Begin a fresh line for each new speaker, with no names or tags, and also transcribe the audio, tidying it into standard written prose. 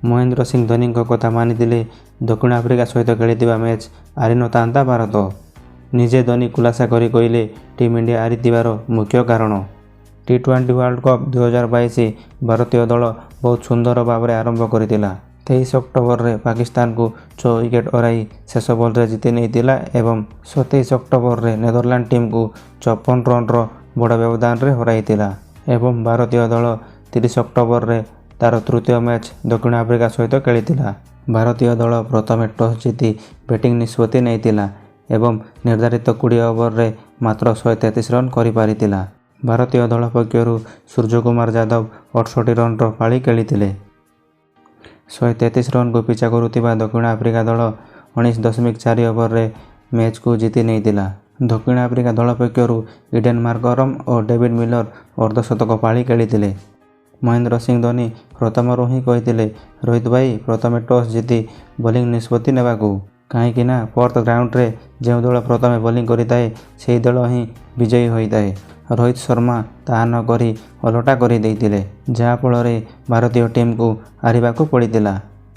ମହେନ୍ଦ୍ର ସିଂ ଧୋନିଙ୍କ କଥା ମାନିଥିଲେ ଦକ୍ଷିଣ ଆଫ୍ରିକା ସହିତ ଖେଳିଥିବା ମ୍ୟାଚ୍ ହାରିନଥାନ୍ତା ଭାରତ। ନିଜେ ଧୋନି ଖୁଲାସା କରି କହିଲେ ଟିମ୍ ଇଣ୍ଡିଆ ହାରିଥିବାର ମୁଖ୍ୟ କାରଣ। ଟି-20 ୱାର୍ଲଡ କପ୍ 2022 ଭାରତୀୟ ଦଳ ବହୁତ ସୁନ୍ଦର ଭାବରେ ଆରମ୍ଭ କରିଥିଲା। 23 ଅକ୍ଟୋବରରେ ପାକିସ୍ତାନକୁ 6 ୱିକେଟ୍ ହରାଇ ଶେଷ ବଲରେ ଜିତି ନେଇଥିଲା ଏବଂ 27 ଅକ୍ଟୋବରରେ ନେଦରଲାଣ୍ଡ ଟିମ୍କୁ 54 ରନ୍ର ବଡ଼ ବ୍ୟବଧାନରେ ହରାଇଥିଲା ଏବଂ ଭାରତୀୟ ଦଳ 30 ଅକ୍ଟୋବରରେ ତା'ର ତୃତୀୟ ମ୍ୟାଚ୍ ଦକ୍ଷିଣ ଆଫ୍ରିକା ସହିତ ଖେଳିଥିଲା। ଭାରତୀୟ ଦଳ ପ୍ରଥମେ ଟସ୍ ଜିତି ବ୍ୟାଟିଂ ନିଷ୍ପତ୍ତି ନେଇଥିଲା ଏବଂ ନିର୍ଦ୍ଧାରିତ 20 ଓଭରରେ ମାତ୍ର 133 ରନ୍ କରିପାରିଥିଲା। ଭାରତୀୟ ଦଳ ପକ୍ଷରୁ ସୂର୍ଯ୍ୟକୁମାର ଯାଦବ 68 ରନ୍ର ପାଳି ଖେଳିଥିଲେ। 133 ରନ୍କୁ ପିଛା କରୁଥିବା ଦକ୍ଷିଣ ଆଫ୍ରିକା ଦଳ 19.4 ଓଭରରେ ମ୍ୟାଚ୍କୁ ଜିତି ନେଇଥିଲା। ଦକ୍ଷିଣ ଆଫ୍ରିକା ଦଳ ପକ୍ଷରୁ ଇଡେନ୍ ମାର୍କରମ୍ ଓ ଡେଭିଡ୍ ମିଲର ଅର୍ଦ୍ଧଶତକ ପାଳି ଖେଳିଥିଲେ। ମହେନ୍ଦ୍ର ସିଂ ଧୋନି ପ୍ରଥମରୁ ହିଁ କହିଥିଲେ ରୋହିତ ଭାଇ ପ୍ରଥମେ ଟସ୍ ଜିତି ବୋଲିଂ ନିଷ୍ପତ୍ତି ନେବାକୁ। କାହିଁକିନା ପର୍ଥ ଗ୍ରାଉଣ୍ଡରେ ଯେଉଁ ଦଳ ପ୍ରଥମେ ବୋଲିଂ କରିଥାଏ, ସେହି ଦଳ ହିଁ ବିଜୟୀ ହୋଇଥାଏ। ରୋହିତ ଶର୍ମା ତାହା ନ କରି ଓଲଟା କରି ଦେଇଥିଲେ, ଯାହାଫଳରେ ଭାରତୀୟ ଟିମ୍କୁ ହାରିବାକୁ ପଡ଼ିଥିଲା।